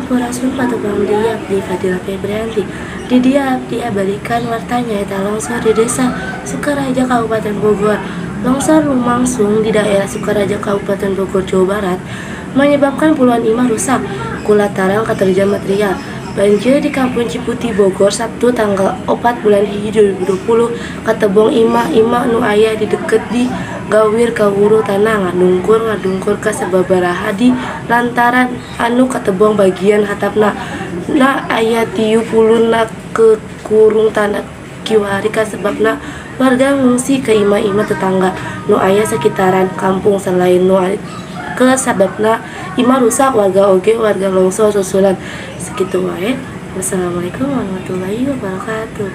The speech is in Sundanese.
Sampurasun, patepang deui, abdi Fadila Febrianti. Di dieu abdi abadikan warta nyaeta longsor di Desa Sukaraja, Kabupaten Bogor. Longsor lumangsung di daerah Sukaraja, Kabupaten Bogor, Jawa Barat, menyebabkan puluhan imah rusak kulataran katerjang material. Banjir di Kampung Ciputih, Bogor, Sabtu tanggal 4 bulan hiji 2020 katebong imah-imah nu aya di deket di gawir kawuru tanah ngadungkur ngadungkur ka sababaraha di lantaran anu katebong bagian hatapna na aya 30 na kekurung tanah kiwari. Kasebabna warga ngungsi ke imah-imah tetangga nu aya sekitaran kampung. Selain nu kasababna imah rusak, warga oge warga longsor susulan. Sakitu wae. Wassalamualaikum warahmatullahi wabarakatuh.